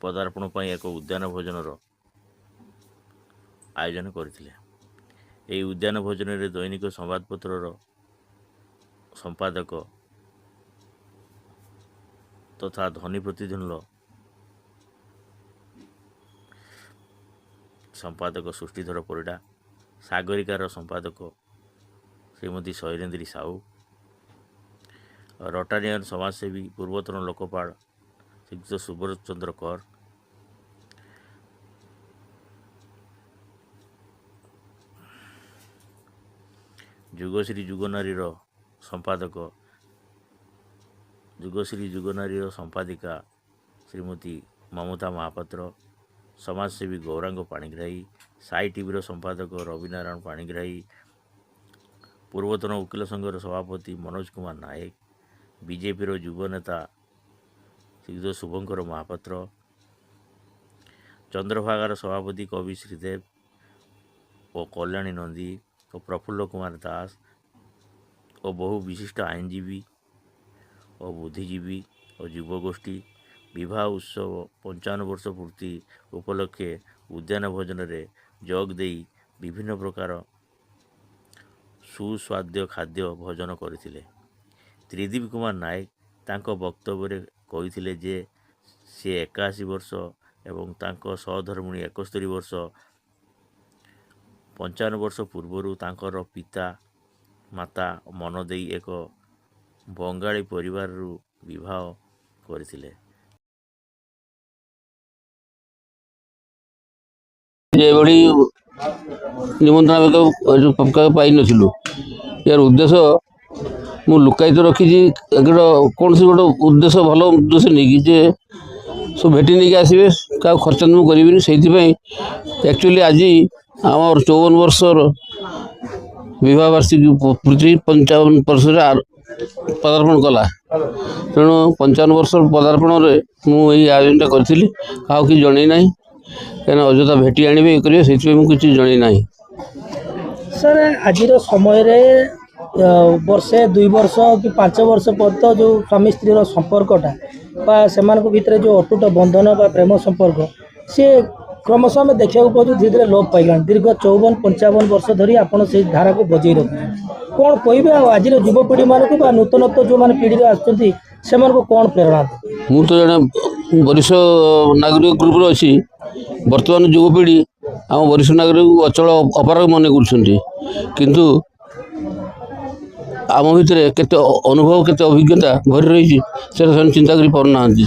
ପଦାର୍ପଣ ପାଇଁ ଏକ ଉଦ୍ୟାନ ଭୋଜନର ଆୟୋଜନ କରିଥିଲେ। ଏହି ଉଦ୍ୟାନ ଭୋଜନରେ ଦୈନିକ ସମ୍ବାଦପତ୍ରର ସମ୍ପାଦକ ତଥା ଧ୍ୱନି ପ୍ରତିଦିନର ସମ୍ପାଦକ ସୃଷ୍ଟିଧର ପରିଡ଼ା, ସାଗରିକାର ସମ୍ପାଦକ ଶ୍ରୀମତୀ ଶୈଲେନ୍ଦ୍ରୀ ସାହୁ, ରଟାରିଆନ ସମାଜସେବୀ ପୂର୍ବତନ ଲୋକପାଳ ଶ୍ରୀଯୁକ୍ତ ସୁବ୍ରତ ଚନ୍ଦ୍ର କର, ଯୁଗଶ୍ରୀ ଯୁଗନାରୀର ସମ୍ପାଦକ ଯୁଗଶ୍ରୀ ଯୁଗନାରୀର ସମ୍ପାଦିକା ଶ୍ରୀମତୀ ମମତା ମହାପାତ୍ର, ସମାଜସେବୀ ଗୌରାଙ୍ଗ ପାଣିଗ୍ରାହୀ, ସାଇ ଟିଭିର ସମ୍ପାଦକ ରବିନାରାୟଣ ପାଣିଗ୍ରାହୀ, ପୂର୍ବତନ ଓକିଲ ସଂଘର ସଭାପତି ମନୋଜ କୁମାର ନାୟକ, ବିଜେପିର ଯୁବନେତା ଶ୍ରୀଯୁକ୍ତ ଶୁଭଙ୍କର ମହାପାତ୍ର, ଚନ୍ଦ୍ରଭାଗାର ସଭାପତି କବି ଶ୍ରୀଦେବ ଓ କଲ୍ୟାଣୀ ନନ୍ଦୀ ଓ ପ୍ରଫୁଲ୍ଲ କୁମାର ଦାସ ଓ ବହୁ ବିଶିଷ୍ଟ ଆଇନଜୀବୀ ଓ ବୁଦ୍ଧିଜୀବୀ ଓ ଯୁବଗୋଷ୍ଠୀ ବିବାହ ଉତ୍ସବ 55 ବର୍ଷ ପୂର୍ତ୍ତି ଉପଲକ୍ଷେ ଉଦ୍ୟାନ ଭୋଜନରେ ଯୋଗ ଦେଇ ବିଭିନ୍ନ ପ୍ରକାର ସୁସ୍ୱାଦ୍ୟ ଖାଦ୍ୟ ଭୋଜନ କରିଥିଲେ। ତ୍ରିଦିବ କୁମାର ନାୟକ ତାଙ୍କ ବକ୍ତବ୍ୟରେ କହିଥିଲେ ଯେ ସେ 81 ବର୍ଷ ଏବଂ ତାଙ୍କ ସହଧର୍ମିଣୀ 71 ବର୍ଷ। 55 ବର୍ଷ ପୂର୍ବରୁ ତାଙ୍କର ପିତା ମାତା ମନ ଦେଇ ଏକ ବଙ୍ଗାଳୀ ପରିବାରରୁ ବିବାହ କରିଥିଲେ। ଏଭଳି ନିମନ୍ତ୍ରଣ ଆମେ କେବେ ପାଇନଥିଲୁ। ଏହାର ଉଦ୍ଦେଶ୍ୟ ମୁଁ ଲୁକାୟିତ ରଖିଛି। ଗୋଟେ କୌଣସି ଗୋଟେ ଉଦ୍ଦେଶ୍ୟ, ଭଲ ଉଦ୍ଦେଶ୍ୟ ନେଇକି ଯେ ସବୁ ଭେଟି ନେଇକି ଆସିବେ, କାହାକୁ ଖର୍ଚ୍ଚ ମୁଁ କରିବିନି। ସେଇଥିପାଇଁ ଆକ୍ଚୁଆଲି ଆଜି ଆମର 54 ବର୍ଷର ବିବାହ ବାର୍ଷିକୀ ପୂର୍ତ୍ତି, 55 ବର୍ଷରେ ପଦାର୍ପଣ କଲା। ତେଣୁ 55 ବର୍ଷର ପଦାର୍ପଣରେ ମୁଁ ଏଇ ଆୟୋଜନଟା କରିଥିଲି। କାହାକୁ କିଛି ଜଣେଇ ନାହିଁ, କାହିଁକିନା ଅଯଥା ଭେଟି ଆଣିବେ, ଇଏ କରିବେ, ସେଇଥିପାଇଁ ମୁଁ କିଛି ଜଣେଇ ନାହିଁ। ସାର୍, ଆଜିର ସମୟରେ ବର୍ଷେ 2 ବର୍ଷ କି 5 ବର୍ଷ ପର୍ଯ୍ୟନ୍ତ ଯେଉଁ ସ୍ୱାମୀ ସ୍ତ୍ରୀର ସମ୍ପର୍କଟା ବା ସେମାନଙ୍କ ଭିତରେ ଯେଉଁ ଅଟୁଟ ବନ୍ଧନ ବା ପ୍ରେମ ସମ୍ପର୍କ, ସିଏ କ୍ରମଶଃ ଆମେ ଦେଖିବାକୁ ପାଉଛୁ ଧୀରେ ଧୀରେ ଲୋପ ପାଇଲାଣି। ଦୀର୍ଘ 54 55 ବର୍ଷ ଧରି ଆପଣ ସେଇ ଧାରାକୁ ବଜେଇ ରଖୁଛନ୍ତି, କ'ଣ କହିବେ? ଆଉ ଆଜିର ଯୁବପିଢ଼ିମାନଙ୍କୁ ବା ନୂତନତ୍ୱ ଯେଉଁମାନେ ପିଢ଼ିରେ ଆସୁଛନ୍ତି ସେମାନଙ୍କୁ କ'ଣ ପ୍ରେରଣା ଦେବେ? ମୁଁ ତ ଜଣେ ବରିଷ୍ଠ ନାଗରିକ ଗ୍ରୁପରେ ଅଛି। ବର୍ତ୍ତମାନ ଯୁବପିଢ଼ି ଆମ ବରିଷ୍ଠ ନାଗରିକଙ୍କୁ ଅଚଳ ଅପାରଗ ମନେ କରୁଛନ୍ତି, କିନ୍ତୁ ଆମ ଭିତରେ କେତେ ଅନୁଭବ, କେତେ ଅଭିଜ୍ଞତା ଭରି ରହିଛି, ସେଟା ସେମାନେ ଚିନ୍ତା କରିପାରୁନାହାନ୍ତି।